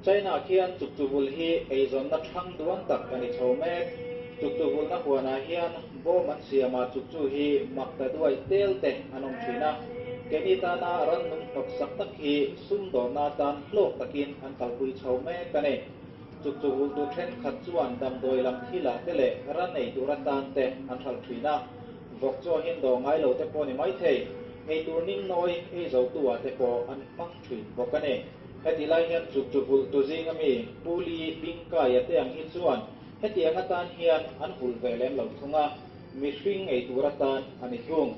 China khian chukchu vulh hi eizawnna thlang duang tak a ni chho mek. Chukchu vulhna huanah hian bawm an siamah chukchu hi mak ta duai tel te an awm thin a. Keini tana rannung hnawksak tak hi sumdawnna atan hlawk takin an kalpui chho mek a ni. Chukchu vulhtu thenkhat chuan damdawi lam thilah te leh ran ei tur atan te an hralh thin a. Vawk chaw hian dawh ngai lo te pawh ni maithei, eitur ning nawi ei zotu ah te pawh an hmang thin bawk a ni. Heti lai hian chukchu vulhtu zinga mi Pu Li Bingkaia te ang hi chuan hetiang atan hian an vulh ve lem lo thung a, mihring ei tur atan a ni thung.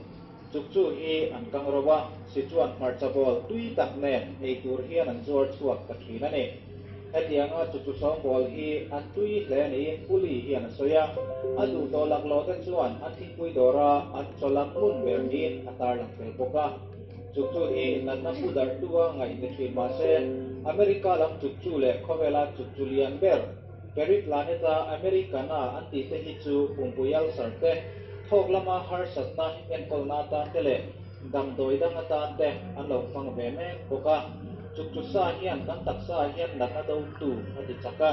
Chukchu hi an kang ro a, Sichuan hmarcha bawl tui tak nen ei tur hian an zuar chhuak ta thin a ni. Hetianga chukchu sawngbawl hi a tui hle niin Pu Li hian a sawi a, a duh tawh laklawh te chuan an thingpui dawra an chawlak ngun ber niin a tarlang tel bawk a. Chukchu hi natna pu darhtu a ngaih ni thin mahse, America lam chukchu leh khawvela chukchu lian ber Periplaneta Americana an tih te hi chu pumpui ulcer te, thawk lama harsatna enkawlna atan te leh damdawi dang atan te an lo hmang ve mek bawk a. Chukchu sa hian kan taksa ah hian natna dotu a ti chak a,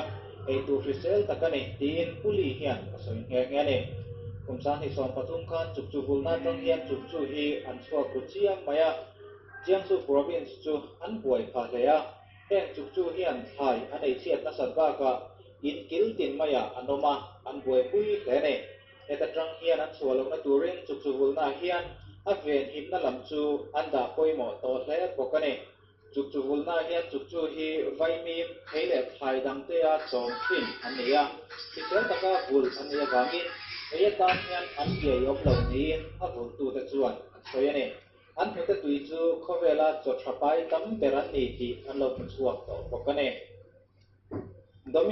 eitur hrisel tak a ni tiin Pu Li hian a sawi nghe nghe a ni. Kum 2013 khan chukchu vulna atang hian chukchu hi an chhuak ru chiang mai a, Jiangsu Province chu an buai phah hle a. Heng chukchu hian thlai an ei chhiat nasat bakah in kil tin maiah an awm a, an buaipui hle a ni. Heta tang hian an chhuah lohna turin chukchu vulna hian a venhimna lam chu an dah pawimawh tawh hle bawk a ni. Chukchu vulna hian chukchu hi vaimim, thei leh thlai dangtea chawm thin an ni a, hrisel taka vulh an nih avangin ei atan hian an piai awm lo niin a vulhtute chuan an sawi a ni. An hnute tui chu khawvela chaw tha pai tam ber an ni tih an lo hmu chhuak tawh bawk a ni.